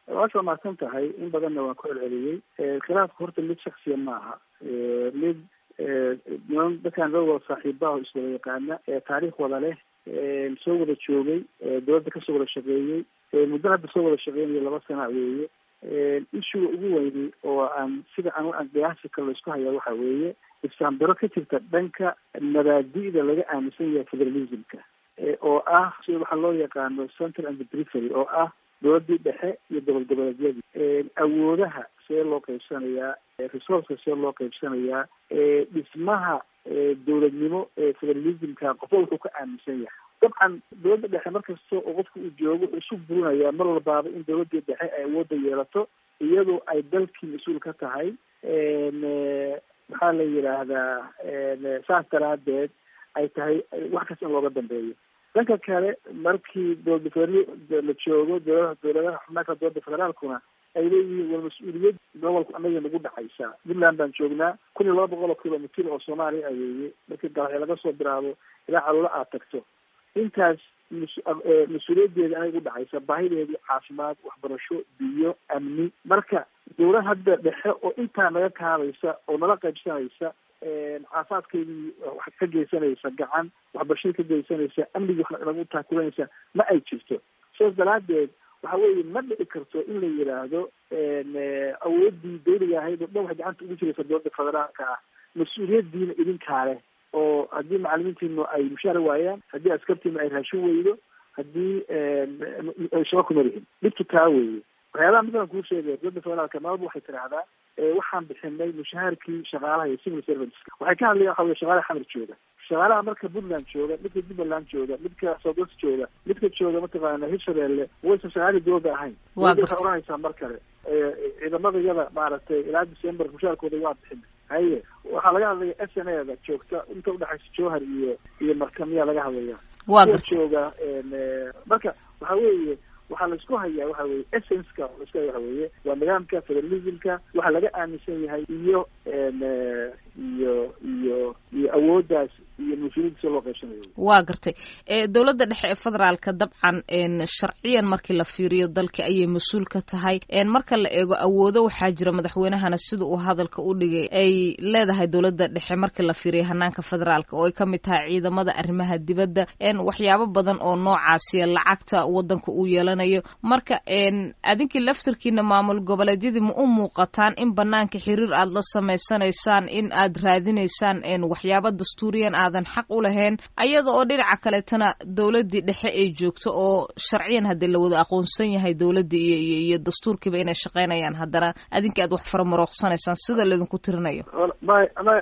Waa soo mahadsan tahay, in badanna waan ku celceliyey. Khilaafka horta mid shaksiya ma aha, mid niman dadkaan la wada saaxiibaha, iswada yaqaana, taariikh wada leh, soo wada joogay, dowladda kasoo wada shaqeeyey, muddo hadda soo wada shaqeynaya 2 sana weeye. Issue-ga ugu weyni oo aan sida aan qiyaasi kale laisku hayaa waxa weeye isfaham daro ka jirta dhanka mabaadi'da laga aaminsan yahay federalismka, oo ah sida waxaa loo yaqaano central and periphery, oo ah dowladii dhexe iyo gobol goboleedyadii. Awoodaha see loo qaybsanayaa? Resourceka see loo qaybsanayaa? Dhismaha dowladnimo ee federalismka qofba wuxuu ka aaminsan yahay. Dabcan dowladda dhexe markasta oo qofka uu joogo wuxuu isu burinayaa mar walbaaba in dowladii dhexe ay awoodda yeelato, iyadoo ay dalkii mas-uul ka tahay. Maxaa la yidhaahdaa, saas daraadeed ay tahay wax kasta in looga dambeeyo. Dhanka kale, markii dowlada federal la joogo, dowladaha xubnaha kale dowladda federaalkuna ay leeyihiin, war mas-uuliyad gobolku anaga nagu dhacaysaa. Puntland baan joognaa, 1200 kilomitr oo Soomaaliya aweeye, markii Galaxyo laga soo bilaabo ilaa Caluula aad tagto, intaas mas-uuliyaddeeda anay ugu dhacaysa, baahideedii caafimaad, waxbarasho, biyo, amni. Marka dowlad hadda dhexe oo intaa naga kaabaysa oo nala qaybsanaysa, caafimaadkeydii wax ka geysanaysa, gacan waxbarashadii ka geysanaysa, amnigii wax nagu taakulanaysa ma ay jirto. Sidaas daraadeed waxa weeye ma dhici karto in la yidhaahdo awooddii dawliga ahayd oo dhan waxay gacanta ugu jiraysa dowladda federaalka ah, mas-uuliyaddiina idinkaa leh, oo haddii macalimiintiinu ay mushaar waayaan, haddii askartiinu ay raashin weydo, haddii shaqo kuma lihin. Dhibtu taa weeye. Waxyaabaha masalan kuu sheegaya, dowladda federaalka maalba waxay tidhaahdaa waxaan bixinay mushaharkii shaqaalaha iyo civil servants. Waxay ka hadlayan waxa weye shaqaalaha Xamar jooga, shaqaalaha marka Puntland jooga, midka Jubbaland jooga, midka Southwest jooga, midka jooga mataqaana Hirshabeelle, waysan shaqaalihii dowladda ahayn. Dowladda waxay oranaysaa mar kale ciidamada yada maaragtay ilaa December mushaharkooda waa bixinay. Haye, waxaa laga hadlaya SNA da joogta inta udhexaysa Jowhar iyo Marka miyaa laga hadlaya? Waa garta. Jooga. Marka waxa weeye waxaa laisku hayaa waxa weye essenceka laisku haya waxa weeye waa nidaamka federalismka waxa laga aaminsan yahay iyo awooddaas iyo mas-uuliyadda si loo qaybsanayo. Waa gartay. Dowladda dhexe ee federaalka dabcan sharciyan markii la fiiriyo dalka ayay mas-uul ka tahay. Marka la eego awoodo waxaa jira madaxweynahana sida uu hadalka u dhigay ay leedahay dowladda dhexe markii la fiiriyo hanaanka federaalka, oo ay ka mid tahay ciidamada, arrimaha dibadda, waxyaabo badan oo noocaasiya, lacagta wadanka uu yeelanayo. Marka adinkii laftarkiina maamul goboleedyadii ma u muuqataan in banaanka xiriir aad la samaysanaysaan, in aad raadinaysaan waxyaabo dastuuriyan aadan xaq u lahayn, ayada oo dhinaca kaleetana dowladdii dhexe ay joogto, oo sharciyan haddii la wada aqoonsan yahay dowladdii iyo dastuurkiiba inay shaqaynayaan, haddana adinka aad wax faramarooqsanaysaan sida laydinku tirinayo? May, may,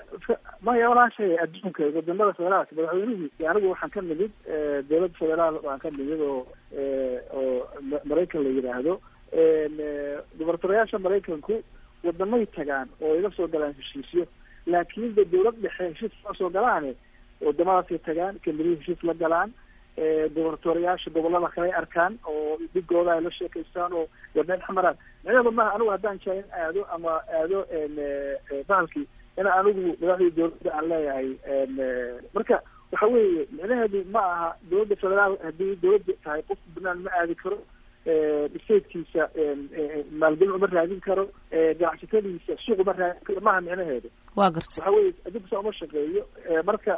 maya walaashay. Adduunka wadamada federaalka madaxweynuhu, anigu waxaan ka nimid dowladda federaal waan ka nimid oo Maraykan la yidhaahdo. Gobernatorayaasha Maraykanku wadamay tagaan oo iga soo galaan heshiisyo, laakiin de dowlad dhexe heshiis ma soo galaane. Wadamadaasay tagaan, kamerihi heshiis la galaan, gobernatorayaasha gobolada kale ay arkaan oo dhigooda ay la sheekaystaan oo wadneen xamaraan. Micnaheedu maaha anigu haddaan China aado ama aado bahalkii in anigu madaxdii dowladda aan leeyahay. Marka waxa weeye micnaheedu ma aha dowladda federaal haddii dowladda tahay qofku banaan ma aadi karo, statekiisa maalgelin uma raadin karo, ganacsatadiisa suuq uma raadin karo, maaha micnaheedu. Waa garta. Waxa weye adinku saa uma shaqeeyo. Marka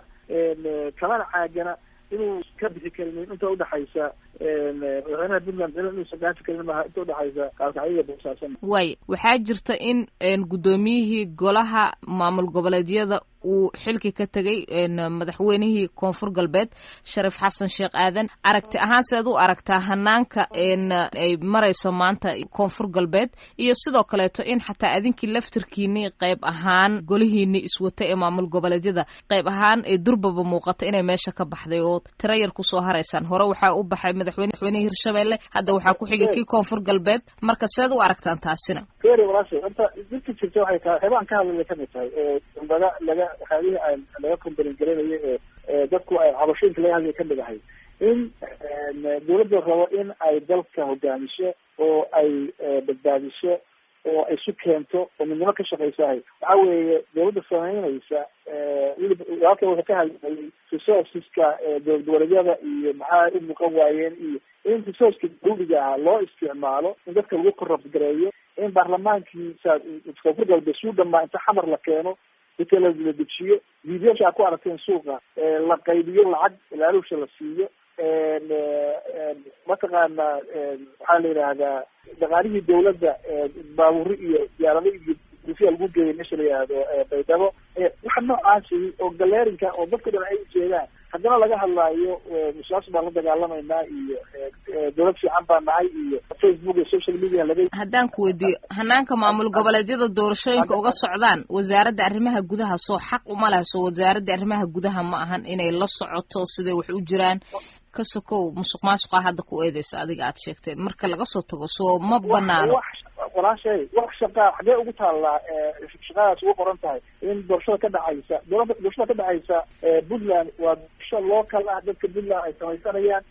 kamana caagana inuu ka bixi karin inta udhaxaysa madaxweynaha Puntland, inuusan dhaafi karin maaha inta udhaxaysa Gaalkacyada Boosaasan. Waay, waxaa jirta in guddoomiyihii golaha maamul goboleedyada uu xilki ka tegay, madaxweynihii Koonfur Galbeed Shariif Xasan Sheekh Aadan. Aragti ahaan seed u aragtaa hanaanka ay marayso maanta Koonfur Galbeed, iyo sidoo kaleeto in xataa adinkii laftirkiinii qayb ahaan golihiinii iswata ee maamul goboleedyada qayb ahaan ee durbaba muuqata inay meesha ka baxday oo tiro yar kusoo haraysaan? Hore waxaa u baxay madaxweynihii Hirshabeelle, hadda waxaa ku xigay kii Koonfur Galbeed. Marka seed u aragtaan taasina? Feri walaashay, horta jirta jirta waxay tahay waxyaabaan ka hadlaya kamid tahay laga laga waxyaabihii aan laga complain garanayo ee dadku ay cabashooyinka laga hadlaya kamid ahay, in dowladda rabo in ay dalka hogaamiso oo ay badbaadiso. Oo isu keento oo midnimo ka shaqaysahay. Waxa weeye dawladda samaynaysa weli walaalka wuxuu ka hadlayay resourceska dowlad goboleedyada iyo maxaa u muuqan waayeen, iyo in resourceka dawliga ah loo isticmaalo in dadka lagu corrupt gareeyo, in baarlamaankii Koonfur Galbeed suu dhamaa inta Xamar la keeno, hoteela la dejiyo, videosha aad ku aragteen suuqa, la qaybiyo lacag ilaalusha la siiyo, mataqaana waxaa la yidhaahdaa dhaqaalihii dawladda, baabuuri iyo diyaarado iyo gufiya lagu geeyay meesha la yihahdo Baydhabo. Waxa noocaasi oo galeerinka oo dadka dhan ay ujeedaan, haddana laga hadlaayo musuqmaasuq baan la dagaalamaynaa iyo dawlad fiican baa nahay iyo Facebook iyo social media laga Haddaan ku weydiiyo, hanaanka maamul goboleedyada doorashooyinka uga socdaan, Wasaaradda Arrimaha Gudaha soo xaq uma laha? Soo Wasaaradda Arrimaha Gudaha ma ahan inay la socoto siday wax u jiraan? Ka sokow musuq maasuqa hadda ku eedeysa adiga aad sheegtay, marka laga soo tago, soo ma banaano? Walaashay, wax shaqaa xagee ugu taallaa shaqadaas ugu qoran tahay in doorashada ka dhacaysa dowladda, doorashada ka dhacaysa Puntland waa doorasho local ah, dadka Puntland ay samaysanayaan.